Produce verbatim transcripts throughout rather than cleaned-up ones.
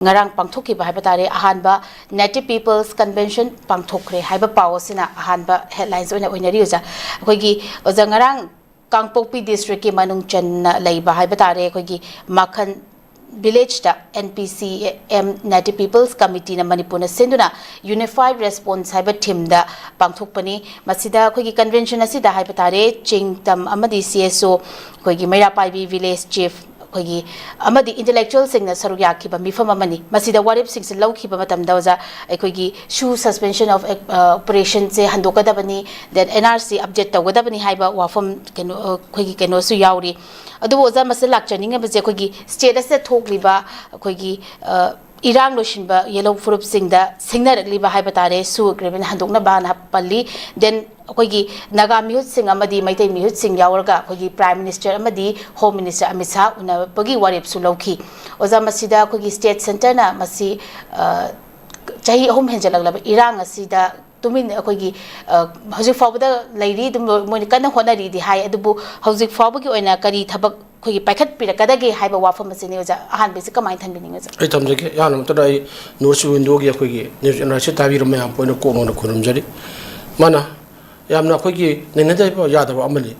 ꯉꯔꯥꯡ ꯄꯥꯡꯊꯣꯛꯈꯤꯕ ꯍꯥꯏꯕ ꯇꯥꯔꯦ, ꯑꯍꯥꯟꯕ Native People's Convention ꯄꯥꯡꯊꯣꯛꯈ꯭ꯔꯦ ꯍꯥꯏꯕ ꯄꯥꯎ ꯑꯁꯤꯅ ꯑꯍꯥꯟꯕ headlines ꯑꯣꯏꯅ ꯑꯣꯏꯅꯔꯤ ꯑꯣꯖꯥ꯫ ꯑꯩꯈꯣꯏꯒꯤ ꯑꯣꯖꯥ, ꯉꯔꯥꯡ ꯀꯥꯡꯄꯣꯛꯄꯤ districtꯀꯤ ꯃꯅꯨꯡ ꯆꯟꯅ ꯂꯩꯕ ꯍꯥꯏꯕ ꯇꯥꯔꯦ, ꯑꯩꯈꯣꯏꯒꯤ ꯃꯥꯈꯟ villageꯇ N P C M, Native People's Committeeꯅ ꯃꯅꯤꯄꯨꯔꯅ ꯁꯤꯟꯗꯨꯅ Unified Response ꯍꯥꯏꯕ themeꯗ ꯄꯥꯡꯊꯣꯛꯄꯅꯤ꯫ ꯃꯁꯤꯗ ꯑꯩꯈꯣꯏꯒꯤ convention ꯑꯁꯤꯗ ꯍꯥꯏꯕ ꯇꯥꯔꯦ, ꯆꯤꯡ ꯇꯝ ꯑꯃꯗꯤ C S O, ꯑꯩꯈꯣꯏꯒꯤ ꯃꯩꯔꯥ ꯄꯥꯏꯕꯤ village chief, ꯑꯩꯈꯣꯏꯒꯤ ꯑꯃꯗꯤ intellectualꯁꯤꯡꯅ ꯁꯔꯨꯛ ꯌꯥꯈꯤꯕ ꯃꯤꯐꯝ ꯑꯃꯅꯤ꯫ ꯃꯁꯤꯗ ꯋꯥꯔꯦꯞꯁꯤꯡꯁꯤ ꯂꯧꯈꯤꯕ ꯃꯇꯝꯗ ꯑꯣꯖꯥ, ꯑꯩꯈꯣꯏꯒꯤ SoO suspension of, ꯑ, operationꯁꯦ ꯍꯟꯗꯣꯛꯀꯗꯕꯅꯤ, then N R C update ꯇꯧꯒꯗꯕꯅꯤ ꯍꯥꯏꯕ ꯋꯥꯐꯝ ꯀꯩꯅꯣ, ꯑ, ꯑꯩꯈꯣꯏꯒꯤ ꯀꯩꯅꯣꯁꯨ ꯌꯥꯎꯔꯤ꯫ ꯑꯗꯨꯕꯨ ꯑꯣꯖꯥ, ꯃꯁꯤꯗ ꯂꯥꯛꯆꯅꯤꯡꯉꯤꯕꯁꯦ ꯑꯩꯈꯣꯏꯒꯤ state ꯑꯁꯤꯗ ꯊꯣꯛꯂꯤꯕ ꯑꯩꯈꯣꯏꯒꯤ, ꯑ, ꯏꯔꯥꯡ ꯂꯣꯏꯁꯤꯟꯕ ꯌꯦꯜꯍꯧ ꯐꯨꯔꯨꯞꯁꯤꯡꯗ ꯁꯤꯡꯅꯔꯛꯂꯤꯕ ꯍꯥꯏꯕ ꯇꯥꯔꯦ, SoO agreement ꯍꯟꯗꯣꯛꯅꯕꯅ ꯄꯜꯂꯤ꯫ Then ꯑꯩꯈꯣꯏꯒꯤ ꯅꯥꯒꯥ ꯃꯤꯍꯨꯠꯁꯤꯡ ꯑꯃꯗꯤ ꯃꯩꯇꯩ ꯃꯤꯍꯨꯠꯁꯤꯡ ꯌꯥꯎꯔꯒ ꯑꯩꯈꯣꯏꯒꯤ Prime Minister ꯑꯃꯗꯤ Home Minister ꯑꯃꯤꯠ ꯁꯥꯍ ꯎꯅꯕꯒꯤ ꯋꯥꯔꯦꯞꯁꯨ ꯂꯧꯈꯤ꯫ ꯑꯣꯖꯥ, ꯃꯁꯤꯗ ꯑꯩꯈꯣꯏꯒꯤ state centreꯅ ꯃꯁꯤ, ꯑ, ꯆꯍꯤ ꯑꯍꯨꯝ ꯍꯦꯟꯖꯜꯂꯛꯂꯕ ꯏꯔꯥꯡ ꯑꯁꯤꯗ ꯇꯨꯃꯤꯟ ꯑꯩꯈꯣꯏꯒꯤ, ꯑ, ꯍꯧꯖꯤꯛ ꯐꯥꯎꯕꯗ ꯂꯩꯔꯤ, ꯑꯗꯨꯝ ꯃꯣꯏꯅ ꯀꯟꯅ ꯍꯣꯠꯅꯔꯤꯗꯤ ꯍꯥꯏ, ꯑꯗꯨꯕꯨ ꯍꯧꯖꯤꯛ ꯐꯥꯎꯕꯒꯤ ꯑꯣꯏꯅ ꯀꯔꯤ ꯊꯕꯛ ꯑꯩꯈꯣꯏꯒꯤ ꯄꯥꯏꯈꯠꯄꯤꯔꯛꯀꯗꯒꯦ ꯍꯥꯏꯕ ꯋꯥꯐꯝ ꯑꯁꯤꯅꯤ ꯑꯣꯖꯥ꯫ ꯑꯍꯥꯟꯕꯁꯤ ꯀꯃꯥꯏꯅ ꯊꯝꯕꯤꯅꯤꯡꯉꯤ ꯑꯣꯖꯥ? ꯑꯩ ꯊꯝꯖꯒꯦ꯫ ꯑꯍꯥꯟꯕ ꯃꯛꯇꯗ ꯑꯩ North East Windowꯒꯤ ꯑꯩꯈꯣꯏꯒꯤ news analyst ꯇꯥꯕꯤꯔꯝꯕ ꯃꯌꯥꯝ ꯄꯨꯝꯅ ꯀꯣꯛ ꯅꯧꯅ ꯈꯨꯔꯨꯝꯖꯔꯤ꯫ ꯃꯥꯅ ꯌꯥꯝꯅ ꯑꯩꯈꯣꯏꯒꯤ ꯅꯩꯅꯗꯕ ꯌꯥꯗꯕ ꯑꯃꯅꯤ꯫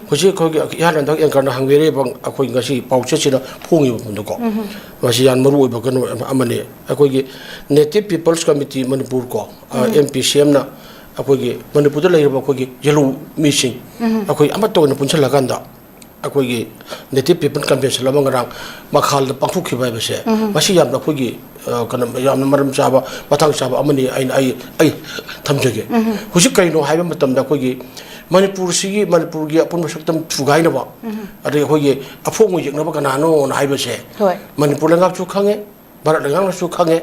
ꯍꯧꯖꯤꯛ ꯑꯩꯈꯣꯏꯒꯤ ꯏꯍꯥꯟ ꯍꯟꯗꯛ anchorꯅ ꯍꯪꯕꯤꯔꯛꯏꯕ ꯑꯩꯈꯣꯏ ꯉꯁꯤ ꯄꯥꯎꯆꯦꯁꯤꯗ ꯐꯣꯡꯉꯤꯕ ꯄꯣꯠꯇꯨꯀꯣ, ꯃꯁꯤ ꯌꯥꯝ ꯃꯔꯨ ꯑꯣꯏꯕ ꯀꯩꯅꯣ ꯑꯃꯅꯤ꯫ ꯑꯩꯈꯣꯏꯒꯤ Native People's Committee ꯃꯅꯤꯄꯨꯔ ꯀꯣ, ꯑ, N P C Mꯅ ꯑꯩꯈꯣꯏꯒꯤ ꯃꯅꯤꯄꯨꯔꯗ ꯂꯩꯔꯤꯕ ꯑꯩꯈꯣꯏꯒꯤ ꯌꯦꯜꯍꯧ ꯃꯤꯁꯤꯡ ꯑꯩꯈꯣꯏ ꯑꯃꯠꯇ ꯑꯣꯏꯅ ꯄꯨꯟꯁꯤꯜꯂꯀꯥꯟꯗ ꯑꯩꯈꯣꯏꯒꯤ Native People Convention ꯑꯃ ꯉꯔꯥꯡ ꯃꯈꯥꯜꯗ ꯄꯥꯡꯊꯣꯛꯈꯤꯕ ꯍꯥꯏꯕꯁꯦ, ꯃꯁꯤ ꯌꯥꯝꯅ ꯑꯩꯈꯣꯏꯒꯤ, ꯑ, ꯀꯩꯅꯣ, ꯌꯥꯝꯅ ꯃꯔꯝ ꯆꯥꯕ, ꯃꯇꯥꯡ ꯆꯥꯕ ꯑꯃꯅꯤ ꯍꯥꯏꯅ ꯑꯩ, ꯑꯩ ꯊꯝꯖꯒꯦ꯫ ꯍꯧꯖꯤꯛ ꯀꯔꯤꯅꯣ ꯍꯥꯏꯕ ꯃꯇꯝꯗ ꯑꯩꯈꯣꯏꯒꯤ ꯃꯅꯤꯄꯨꯔꯁꯤꯒꯤ, ꯃꯅꯤꯄꯨꯔꯒꯤ ꯑꯄꯨꯟꯕ ꯁꯛꯇꯝ ꯊꯨꯒꯥꯏꯅꯕ, ꯑꯗꯒꯤ ꯑꯩꯈꯣꯏꯒꯤ ꯑꯐꯣꯡꯕ ꯌꯦꯛꯅꯕ ꯀꯅꯥꯅꯣꯅ ꯍꯥꯏꯕꯁꯦ, ꯍꯣꯏ꯫ ꯃꯅꯤꯄꯨꯔ ꯂꯩꯉꯥꯛꯁꯨ ꯈꯪꯉꯦ, ꯚꯥꯔꯠ ꯂꯩꯉꯥꯛꯅꯁꯨ ꯈꯪꯉꯦ,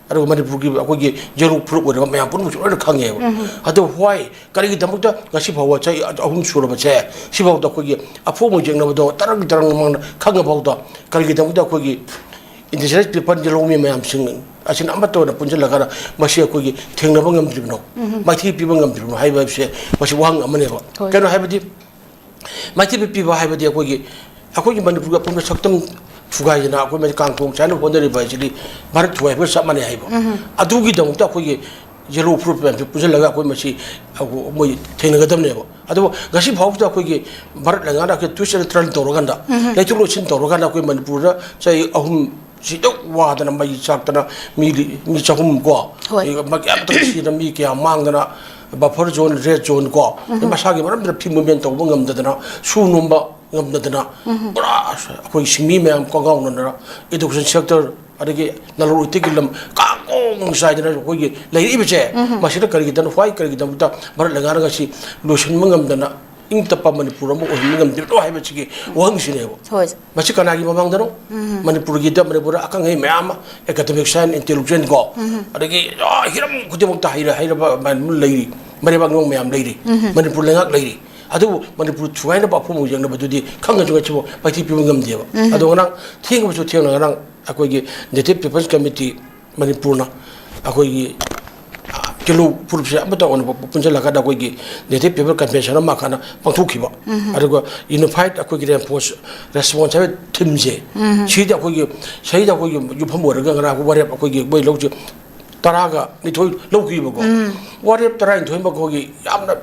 ꯑꯗꯨꯒ ꯃꯅꯤꯄꯨꯔꯒꯤ ꯑꯩꯈꯣꯏꯒꯤ ꯌꯦꯜꯍꯧ ꯐꯨꯔꯨꯞ ꯑꯣꯏꯔꯕ ꯃꯌꯥꯝ ꯄꯨꯝꯅꯃꯛꯁꯨ ꯂꯣꯏꯅ ꯈꯪꯉꯦꯕ꯫ ꯑꯗꯨ why, ꯀꯔꯤꯒꯤꯗꯃꯛꯇ ꯉꯁꯤ ꯐꯥꯎꯕ ꯆꯍꯤ ꯑꯍꯨꯝ ꯁꯨꯔꯕꯁꯦ, ꯁꯤꯐꯥꯎꯗ ꯑꯩꯈꯣꯏꯒꯤ ꯑꯐꯣꯡꯕ ꯌꯦꯛꯅꯕꯗꯣ ꯇꯔꯪ ꯇꯔꯪ ꯃꯃꯥꯡꯗ ꯈꯪꯉꯐꯥꯎꯗ ꯀꯔꯤꯒꯤꯗꯃꯛꯇ ꯑꯩꯈꯣꯏꯒꯤ indigenous people ꯌꯦꯜꯍꯧꯃꯤ ꯃꯌꯥꯝꯁꯤꯡ ꯑꯁꯤꯅ ꯑꯃꯠꯇ ꯑꯣꯏꯅ ꯄꯨꯟꯁꯤꯜꯂꯒ ꯃꯁꯤ ꯑꯩꯈꯣꯏꯒꯤ ꯊꯦꯡꯅꯕ ꯉꯝꯗ꯭ꯔꯤꯕꯅꯣ? ꯃꯥꯏꯊꯤ ꯄꯤꯕ ꯉꯝꯗ꯭ꯔꯤꯕꯅꯣ ꯍꯥꯏꯕꯁꯦ ꯃꯁꯤ ꯋꯥꯍꯪ ꯑꯃꯅꯦꯕ꯫ ꯍꯣꯏ꯫ ꯀꯩꯅꯣ ꯍꯥꯏꯕꯗꯤ ꯃꯥꯏꯊꯤꯕ ꯄꯤꯕ ꯍꯥꯏꯕꯗꯤ ꯑꯩꯈꯣꯏꯒꯤ, ꯑꯩꯈꯣꯏꯒꯤ ꯃꯅꯤꯄꯨꯔꯒꯤ ꯑꯄꯨꯟꯕ ꯁꯛꯇꯝ ꯊꯨꯒꯥꯏꯗꯅ ꯑꯩꯈꯣꯏ ꯃꯁꯤ ꯀꯥꯡ ꯊꯣꯡ ꯆꯥꯏꯅ ꯍꯣꯠꯅꯔꯤꯕ ꯍꯥꯏꯁꯤꯗꯤ ꯚꯥꯔꯠ ꯊꯨꯒꯥꯏꯕꯒ ꯆꯞ ꯃꯥꯟꯅꯩ ꯍꯥꯏꯕ꯫ ꯑꯗꯨꯒꯤꯗꯃꯛꯇ ꯑꯩꯈꯣꯏꯒꯤ ꯌꯦꯜꯂꯣ ꯐꯨꯔꯨꯞ ꯃꯌꯥꯝꯁꯦ ꯄꯨꯟꯁꯤꯜꯂꯒ ꯑꯩꯈꯣꯏ ꯃꯁꯤ ꯃꯣꯏ ꯊꯦꯡꯅꯒꯗꯕꯅꯦꯕ꯫ ꯑꯗꯨꯕꯨ ꯉꯁꯤ ꯐꯥꯎꯕꯗ ꯑꯩꯈꯣꯏꯒꯤ ꯚꯥꯔꯠ ꯂꯩꯉꯥꯛꯅ ꯑꯩꯈꯣꯏ twist and turn ꯇꯧꯔꯀꯥꯟꯗ, ꯂꯩꯊꯣꯛ ꯂꯩꯁꯤꯟ ꯇꯧꯔꯀꯥꯟꯗ ꯑꯩꯈꯣꯏ ꯃꯅꯤꯄꯨꯔꯗ ꯆꯍꯤ ꯑꯍꯨꯝ ꯁꯤꯗ ꯋꯥꯗꯅ ꯃꯩ ꯆꯥꯛꯇꯅ ꯃꯤ ꯂꯤ-, ꯃꯤ ꯆꯍꯨꯝ ꯀꯣ, ꯍꯣꯏ꯫ ꯃꯤ ꯀꯌꯥ ꯁꯤꯗꯅ ꯃꯤ ꯀꯌꯥ ꯃꯥꯡꯗꯅ, buffer zone, red zone ꯀꯣ, ꯃꯁꯥꯒꯤ ꯃꯔꯝꯗ free movement ꯇꯧꯕ ꯉꯝꯗꯗꯅ, ꯁꯨ ꯅꯣꯝꯕ ꯉꯝꯗꯗꯅ, ꯄꯨꯔꯥ ꯑꯩꯈꯣꯏ ꯁꯤꯟꯃꯤ ꯃꯌꯥꯝ ꯀꯣꯡꯒꯥꯎꯅꯗꯅ, education sector, ꯑꯗꯒꯤ ꯅꯂꯣꯟ ꯏꯇꯤꯛꯀꯤ ꯂꯝ ꯀꯥꯡꯒꯣꯡ ꯆꯥꯏꯗꯅ ꯑꯩꯈꯣꯏꯒꯤ ꯂꯩꯔꯛꯏꯕꯁꯦ, ꯃꯁꯤꯗ ꯀꯔꯤꯒꯤꯗꯃꯛ, why ꯀꯔꯤꯒꯤꯗꯃꯛꯇ ꯚꯥꯔꯠ ꯂꯩꯉꯥꯛꯅ ꯉꯁꯤ ꯂꯣꯏꯁꯤꯟꯕ ꯉꯝꯗꯅ ꯏꯪ ꯇꯞꯄ ꯃꯅꯤꯄꯨꯔ ꯑꯃ ꯑꯣꯏꯍꯟꯕ ꯉꯝꯗ꯭ꯔꯤꯕꯅꯣ ꯍꯥꯏꯕꯁꯤꯒꯤ ꯋꯥꯍꯪꯁꯤꯅꯦꯕ꯫ ꯍꯣꯏ꯫ ꯃꯁꯤ ꯀꯅꯥꯒꯤ ꯃꯃꯥꯡꯗꯅꯣ? ꯃꯅꯤꯄꯨꯔꯒꯤꯗ, ꯃꯅꯤꯄꯨꯔꯗ ꯑꯈꯪ ꯑꯍꯩ ꯃꯌꯥꯝ ꯑꯃ, academic science, intelligent ꯀꯣ, ꯑꯗꯒꯤ, ꯑ, ꯍꯤꯔꯝ ꯈꯨꯗꯤꯡꯃꯛꯇ ꯍꯩꯔ-, ꯍꯩꯔꯕ ꯃꯌꯥꯝ ꯂꯩꯔꯤ, ꯃꯔꯩꯕꯥꯛ ꯅꯤꯉꯣꯜ ꯃꯌꯥꯝ ꯂꯩꯔꯤ, ꯃꯅꯤꯄꯨꯔ ꯂꯩꯉꯥꯛ ꯂꯩꯔꯤ꯫ ꯑꯗꯨꯕꯨ ꯃꯅꯤꯄꯨꯔ ꯊꯨꯒꯥꯏꯅꯕ ꯑꯐꯨꯝꯕ ꯌꯦꯡꯅꯕꯗꯨꯗꯤ ꯈꯪꯉꯁꯨ ꯉꯁꯤꯐꯥꯎ ꯃꯥꯏꯊꯤ ꯄꯤꯕ ꯉꯝꯗꯦꯕ꯫ ꯑꯗꯣ ꯉꯔꯥꯡ ꯊꯦꯡꯉꯕꯁꯨ ꯊꯦꯡꯅ ꯉꯔꯥꯡ ꯑꯩꯈꯣꯏꯒꯤ Native People's Committee ꯃꯅꯤꯄꯨꯔꯅ ꯑꯩꯈꯣꯏꯒꯤ, ꯑ, ꯀꯦꯂꯨ ꯐꯨꯔꯨꯞꯁꯦ ꯑꯃꯠꯇ ꯑꯣꯏꯅ ꯄꯨꯟꯁꯤꯜꯂꯀꯥꯟꯗ ꯑꯩꯈꯣꯏꯒꯤ Native People Convention ꯑꯃ ꯍꯥꯟꯅ ꯄꯥꯡꯊꯣꯛꯈꯤꯕ꯫ ꯑꯗꯨꯒ unified ꯑꯩꯈꯣꯏꯒꯤ response, response ꯍꯥꯏꯕ themeꯁꯦ, ꯁꯤꯗ ꯑꯩꯈꯣꯏꯒꯤ, ꯁꯤꯗ ꯑꯩꯈꯣꯏꯒꯤ ꯌꯨꯝꯐꯝ ꯑꯣꯏꯔꯒ ꯉꯔꯥꯡ ꯋꯥꯔꯦꯞ ꯑꯩꯈꯣꯏꯒꯤ ꯃꯣꯏ ꯂꯧꯁꯦ ꯇꯔꯥꯒ ꯅꯤꯊꯣꯏ ꯂꯧꯈꯤꯕꯀꯣ꯫ ꯋꯥꯔꯦꯞ ꯇꯔꯥꯅꯤꯊꯣꯏꯃꯛ ꯑꯩꯈꯣꯏꯒꯤ ꯌꯥꯝꯅ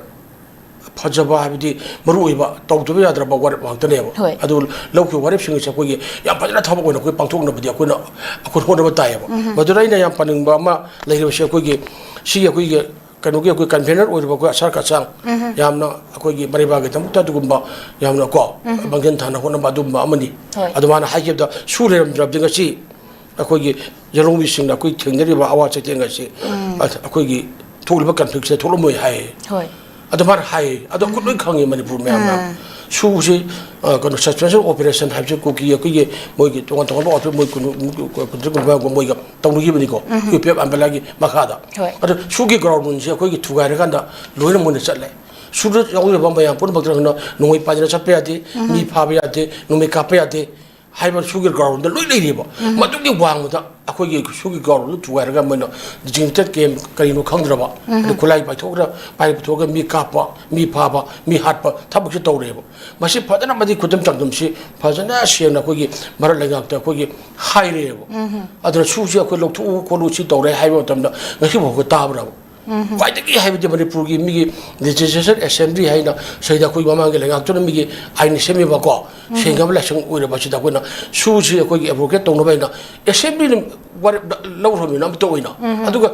ꯐꯖꯕ ꯍꯥꯏꯕꯗꯤ ꯃꯔꯨ ꯑꯣꯏꯕ ꯇꯧꯗꯕ ꯌꯥꯗ꯭ꯔꯕ ꯋꯥꯔꯦꯞ ꯉꯥꯛꯇꯅꯦꯕ꯫ ꯍꯣꯏ꯫ ꯑꯗꯨ ꯂꯧꯈꯤꯕ ꯋꯥꯔꯦꯞꯁꯤꯡ ꯑꯁꯤ ꯑꯩꯈꯣꯏꯒꯤ ꯌꯥꯝ ꯐꯖꯅ ꯊꯕꯛ ꯑꯣꯏꯅ ꯑꯩꯈꯣꯏ ꯄꯥꯡꯊꯣꯛꯅꯕꯗꯤ ꯑꯩꯈꯣꯏꯅ, ꯑꯩꯈꯣꯏ ꯍꯣꯠꯅꯕ ꯇꯥꯏꯌꯦꯕ꯫ ꯃꯗꯨꯗ ꯑꯩꯅ ꯌꯥꯝ ꯄꯥꯅꯤꯡꯕ ꯑꯃ ꯂꯩꯔꯤꯕꯁꯤ ꯑꯩꯈꯣꯏꯒꯤ, ꯁꯤꯒꯤ ꯑꯩꯈꯣꯏꯒꯤ ꯀꯩꯅꯣꯒꯤ ꯑꯩꯈꯣꯏ convener ꯑꯣꯏꯔꯤꯕ ꯑꯩꯈꯣꯏ ꯑꯁꯥꯔ ꯀꯆꯥꯡ, ꯌꯥꯝꯅ ꯑꯩꯈꯣꯏꯒꯤ ꯃꯔꯩꯕꯥꯛꯀꯤꯗꯃꯛꯇ ꯑꯗꯨꯒꯨꯝꯕ ꯌꯥꯝꯅ ꯀꯣ, ꯃꯥꯡꯖꯤꯟ ꯊꯥꯅ ꯍꯣꯠꯅꯕ ꯑꯗꯨꯒꯨꯝꯕ ꯑꯃꯅꯤ꯫ ꯍꯣꯏ꯫ ꯑꯗꯨ ꯃꯥꯅ ꯍꯥꯏꯈꯤꯕꯗ ꯁꯨ ꯂꯩꯔꯝꯗ꯭ꯔꯕꯗꯤ ꯉꯁꯤ ꯑꯩꯈꯣꯏꯒꯤ ꯌꯦꯜꯍꯧꯃꯤꯁꯤꯡꯅ ꯑꯩꯈꯣꯏ ꯊꯦꯡꯅꯔꯤꯕ ꯑꯋꯥ ꯆꯩꯊꯦꯡ ꯑꯁꯤ, ꯑ-, ꯑꯩꯈꯣꯏꯒꯤ ꯊꯣꯛꯂꯤꯕ conflictꯁꯤꯗ ꯊꯣꯛꯂꯝꯃꯣꯏ ꯍꯥꯏ꯫ ꯍꯣꯏ꯫ ꯑꯗꯨ ꯃꯥꯅ ꯍꯥꯏ꯫ ꯑꯗꯣ ꯑꯩꯈꯣꯏ ꯂꯣꯏ ꯈꯪꯉꯤ ꯃꯅꯤꯄꯨꯔ ꯃꯌꯥꯝꯅ꯫ ꯁꯨꯁꯤ, ꯑ, ꯀꯩꯅꯣ, suspension operation ꯍꯥꯏꯕꯁꯤ ꯀꯨꯀꯤ ꯑꯩꯈꯣꯏꯒꯤ ꯃꯣꯏꯒꯤ ꯇꯣꯉꯥꯟ ꯇꯣꯉꯥꯟꯕ ꯑꯣꯄꯔꯦ-, ꯃꯣꯏ ꯀꯨꯟ-, ꯀꯨꯟꯇꯔꯦꯠ ꯀꯨꯟꯅꯤꯄꯥꯟ ꯃꯣꯏꯒ ꯇꯧꯅꯈꯤꯕꯅꯤꯀꯣ꯫ UPF ꯑꯝꯕꯦꯂꯥꯒꯤ ꯃꯈꯥꯗ꯫ ꯍꯣꯏ꯫ ꯑꯗꯣ ꯁꯨꯒꯤ ground ꯁꯦ ꯑꯩꯈꯣꯏꯒꯤ ꯊꯨꯒꯥꯏꯔꯀꯥꯟꯗ ꯂꯣꯏꯅ ꯃꯣꯏꯅ ꯆꯠꯂꯦ꯫ ꯁꯨꯗ ꯌꯥꯎꯔꯤꯕ ꯃꯌꯥꯝ ꯄꯨꯝꯅꯃꯛꯇ ꯅꯣꯡꯃꯩ ꯄꯥꯏꯗꯅ ꯆꯠꯄ ꯌꯥꯗꯦ, ꯃꯤ ꯐꯥꯕ ꯌꯥꯗꯦ, ꯅꯣꯡꯃꯩ ꯀꯥꯞꯄ ꯌꯥꯗꯦ꯫ ꯍꯥꯏꯕ ꯁꯨꯒꯤ ground ꯗ ꯂꯣꯏ ꯂꯩꯔꯤꯕ꯫ ꯃꯗꯨꯒꯤ ꯋꯥꯡꯃꯗ ꯑꯩꯈꯣꯏꯒꯤ ꯁꯨꯒꯤ ꯒ꯭ꯔꯥꯎꯟꯗꯨ ꯊꯨꯒꯥꯏꯔꯒ ꯃꯣꯏꯅ ꯗꯤꯖꯤꯟꯇꯦꯠ ꯀꯦꯝ ꯀꯔꯤꯅꯣ ꯈꯪꯗ꯭ꯔꯕ, ꯑꯗꯩ ꯈꯨꯠꯂꯥꯏ ꯄꯥꯏꯊꯣꯛꯈ꯭ꯔ, ꯄꯥꯏ ꯄꯨꯊꯣꯛꯑꯒ ꯃꯤ ꯀꯥꯞꯄ, ꯃꯤ ꯐꯥꯕ, ꯃꯤ ꯍꯥꯠꯄ ꯊꯕꯛꯁꯦ ꯇꯧꯔꯦꯕ꯫ ꯃꯁꯤ ꯐꯖꯅ ꯃꯗꯤ ꯈꯨꯗꯝ ꯆꯥꯡꯗꯝꯁꯤ ꯐꯖꯅ ꯁꯦꯡꯅ ꯑꯩꯈꯣꯏꯒꯤ ꯃꯔꯛ ꯂꯩꯉꯥꯛꯇ ꯑꯩꯈꯣꯏꯒꯤ ꯍꯥꯏꯔꯦꯕ꯫ ꯑꯗꯨꯅ ꯁꯨꯁꯤ ꯑꯩꯈꯣꯏ ꯂꯧꯊꯣꯛꯎ ꯈꯣꯠꯂꯨ ꯁꯤ ꯇꯧꯔꯦ ꯍꯥꯏꯕ ꯃꯇꯝꯗ ꯉꯁꯤ ꯐꯥꯎꯕ ꯇꯥꯕ꯭ꯔꯕ? ꯈ꯭ꯋꯥꯏꯗꯒꯤ ꯍꯥꯏꯕꯗꯤ ꯃꯅꯤꯄꯨꯔꯒꯤ ꯃꯤꯒꯤ ꯂꯦꯖꯤꯁꯂꯦꯆꯔ ꯑꯦꯁꯦꯝꯕ꯭ꯂꯤ ꯍꯥꯏꯅ ꯁꯤꯗ ꯑꯩꯈꯣꯏ ꯃꯃꯥꯡꯒꯤ ꯂꯩꯉꯥꯛꯇꯨꯅ ꯃꯤꯒꯤ ꯑꯥꯏꯟ ꯁꯦꯝꯃꯤꯕꯀꯣ, ꯁꯦꯡꯅꯕ ꯂꯥꯏꯁꯪ ꯑꯣꯏꯔꯕ ꯑꯁꯤꯗ ꯑꯩꯈꯣꯏꯅ ꯁꯨꯁꯤ ꯑꯩꯈꯣꯏꯒꯤ ꯑꯦꯕ꯭ꯔꯣꯒꯦꯠ ꯇꯧꯅꯕ ꯍꯥꯏꯅ ꯑꯦꯁꯦꯝꯕ꯭ꯂꯤꯅ ꯋꯥꯔꯦꯞ ꯂꯧꯈ꯭ꯔꯕꯅꯤꯅ ꯑꯃꯠꯇ ꯑꯣꯏꯅ꯫ ꯑꯗꯨꯒ